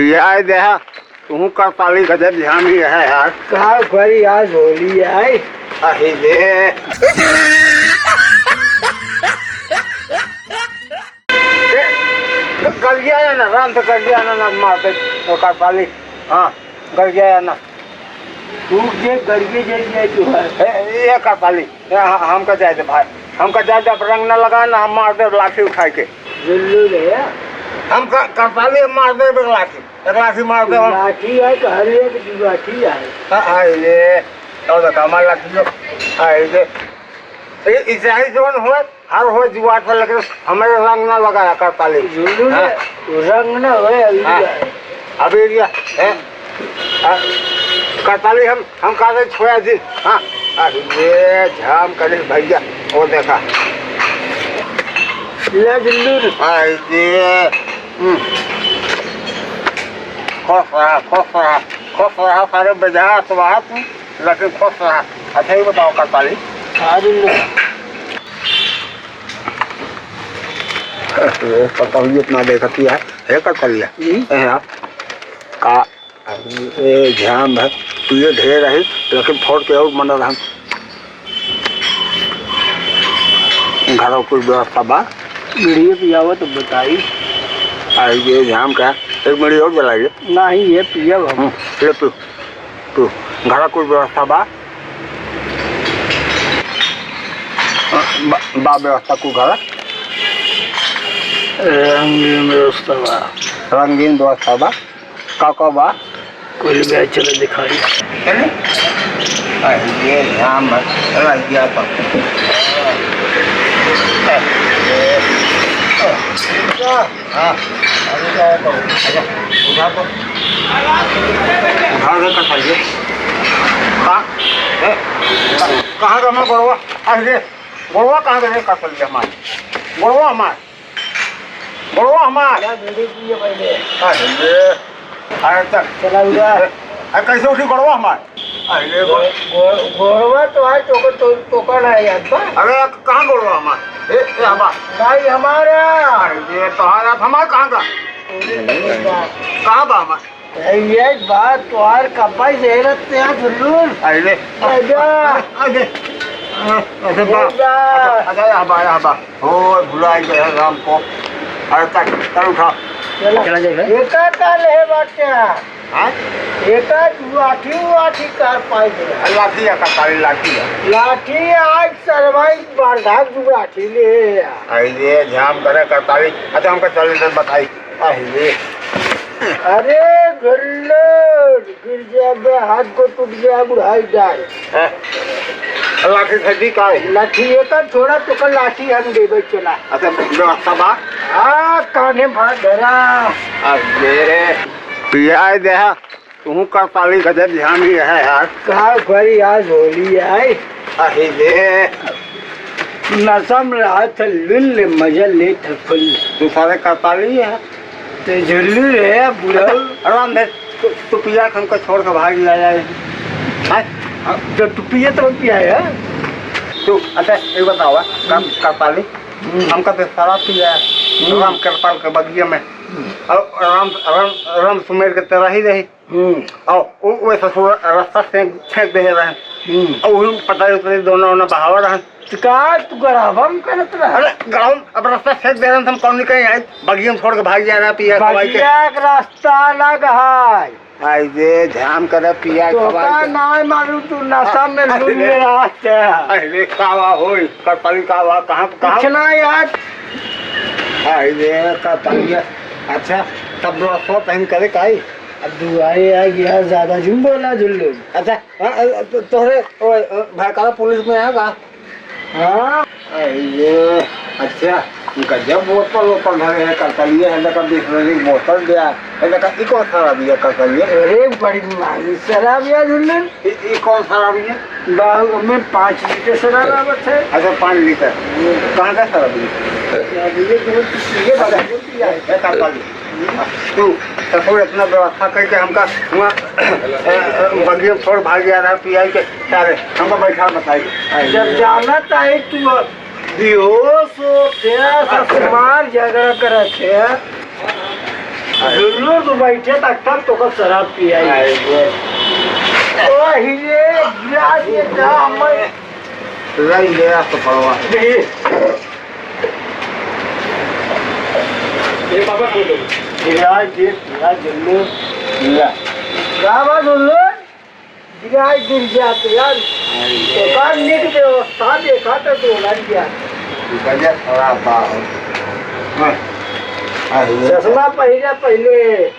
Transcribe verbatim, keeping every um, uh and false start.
ये आए देहा, तू करताली गजब ध्यान ही है यार। का करी, आज होली है। अही दे। ए, ग-, गरिया है ना, राम से गरिया ना, ना मार दे, तो करताली। हाँ, गरिया है ना। तू जे गरिए जे जे तू है। ए, ये करताली, ए, ह-, हमका जाए दे भाई, हमका जाए दे, अब रंग ना लगा ना, हम मार दे लाठी उठाए के। जुल्लू रे। हम क-, करताली मार दे लाठी। एक लाठी मार दे हम। लाठी है तो हर एक जुआठी है। हाँ, हाँ, ये, तो देखा, हमार लाठी जो, हाँ, ये, ये, ये चाहे जौन होए, हर होए जुआठ से, लेकिन हमारे रंग ना लगाया करताली। झुल्लू हाँ। ने रंग ना होए, अभी हाँ। है। अभी ये, हैं? हाँ। करताली हम, हम कहा थे छोया जी। हाँ। अरे ये झाम करे भैया, वो देखा। ले झुल्लू ने। हाँ, ये, हम्म। खुश रहा, खुश रहा, खुश रहा, सारे बेजा स्वाहा तू, लेकिन खुश रहा। अच्छा, ये बताओ, करताली। हाँ, बिल्कुल। अरे, करताली इतना देखती है, हे करतालिया। हम्म। ए, आप, का, ए, ध्यान है, तू ये ढेर रही, लेकिन फोड़ के और मन रहा। घर में कुछ व्यवस्था बा? बीड़िए पियावा तो बताई। आ, ये जाम का, एक बीड़ी और जलाइए। नहीं, ये पियब हम। हम्म, ले पी, पी। घर में कुछ व्यवस्था बा? बा, बा व्यवस्था कुछ घर? रंगीन व्यवस्था बा। रंगीन व्यवस्था बा? का, का बा? कुल बे चला दिखाई। चले? अरे, ये राम, चला गया तो। हाँ, अरे, क्या तो? अच्छा, उठा तो। उठा दे, कसा ये? कहाँ? ए, कहाँ का मैं गोड़वा? अरे, गोड़वा कहाँ का रे, कसा ये हमार? गोड़वा हमार। गोड़वा हमार। क्या बीड़ी पिए पहले? अरे, अरे तक। चला उड़ा। अरे कैसे उठी गोड़वा हमार? अरे गो-, गो-, गोड़वा तो है, तोको, तो, तोका ना याद बा? अरे कहाँ गोड़वा हमार? ए, ए हमार। भाई हमारा। अरे ये तो है, आप हमार कहाँ का? कहाँ बा हमार? ए, ये बात तोहार कपाई से रखते हैं, झुल्लू। अरे। आजा। अरे। अरे, अरे, बा। आजा। अच्छा, अच्छा, यहाँ बा, यहाँ बा। ओ, भुलाई गए हैं राम को। अरे, चल, चल उठा। चला। चला जाए, भाई। एका का लेहे बाटे? हाँ? एका लाठी, लाठी कार पाई दे। लाठी या कटारी लाठी है। लाठी आज सरवाई बारदार तू लाठी ले आ। अरे, जाम करे कटारी। अच्छा, हमका चल इधर बताई। अरे। अरे, घुल्लड़, गिर जाबे, हाथ को टूट गया, बुढ़ाई जाए। हैं? लाठी खरीदी का है? लाठी एकर छोड़ा, तोका लाठी हम देबे, चला। अच्छा, व्यवस्था बा? हाँ, कान्हे भाग धरा। अरे। पियाए देहा, तू करताली गजब ध्यान ही है यार। का करी, आज होली है। अरे। नशा में रहा था लुल्ल, मजा लेत है फुल। तू सारे करताली है। ते झुल्लू रे, बुढ़ऊ। अच्छा, राम दे, तू, तू पिया के हमको छोड़ के भाग गया है। हैं? हाँ, जो तू पिए तो पिया है। तू, अच्छा, एक बतावा, का, हम्म। करताली? हम्म। हमका तो शराब पिया है। हम्म। राम करताल के बगिया में। हम्म। और राम, राम, राम सुमेर के तेरा ही रही। हम्म। और वो, वो ससुर रास्ता से फेंक दे रहे। हम्म। और वही पता नहीं, उतरे दोनों, दोनों बहावा रहे। तो का तू गड़हवा में करत रहा? अरे, गड़हवा में अब रास्ता फेंक दे रहे, हम कौन कहीं आए, बगिया में छोड़ के भाग जा रहा, पिया खवाई के। बगिया के रास्ता अलग है। आई जे, ध्यान करे, पिया तो खवाई का के। नाय मालूम, तू नशा में अरे। लुल रहा है। अरे, कावा होई, करताली कावा, कहाँ, कहाँ? कुछ ना यार। आई जे, करताली, अच्छा, तब दोस्तों पहन करे काई? अब दुआरे आ गया, ज्यादा झूठ बोला जुल्लू। अच्छा, अ, अ, तो-, तोहरे, ओ, अ, भाई काला पुलिस में है का? हाँ। अरे, अच्छा, गजब बोतल, बोतल धरे है, करतालिए है, देखा बिसलेरी बोतल दिया है, देखा, ई कौन शराब है, करतालिए? अरे, बड़ी महंगी शराब है, जुल्लू। ई, ई कौन शराब है? बाहु में पाँच लीटर शराब आवत है। अच्छा, पाँच लीटर। हम्म। कहाँ का शराब है? शराब ये तो, ये बात है, ये है, करताली। तू, ससुर इतना व्यवस्था करके हमका हुआ, अ, अ, बगिया में छोड़ भाग गया रहा, पियाई के, सारे, हमको बैठा बताई। जब जाना ताई तू बेहोश हो, क्या ससुर मार झगड़ा करत है। जुल्लू तो बैठे तक तक तो का शराब पियाई। अरे। ओ हीरे, गिरा दिए जा, मैं लई ले आ तो पड़वा। देखिए। ये पापा खोलो। गिरा दे, गिरा जुल्लू। गिरा। क्या बात जुल्लू? गिराई गिर जात यार। अरे। तो का निक व्यवस्था देखा तो डोला गया। गजब खराब बा। हाँ। अरे। चश्मा पहिरे पहिले।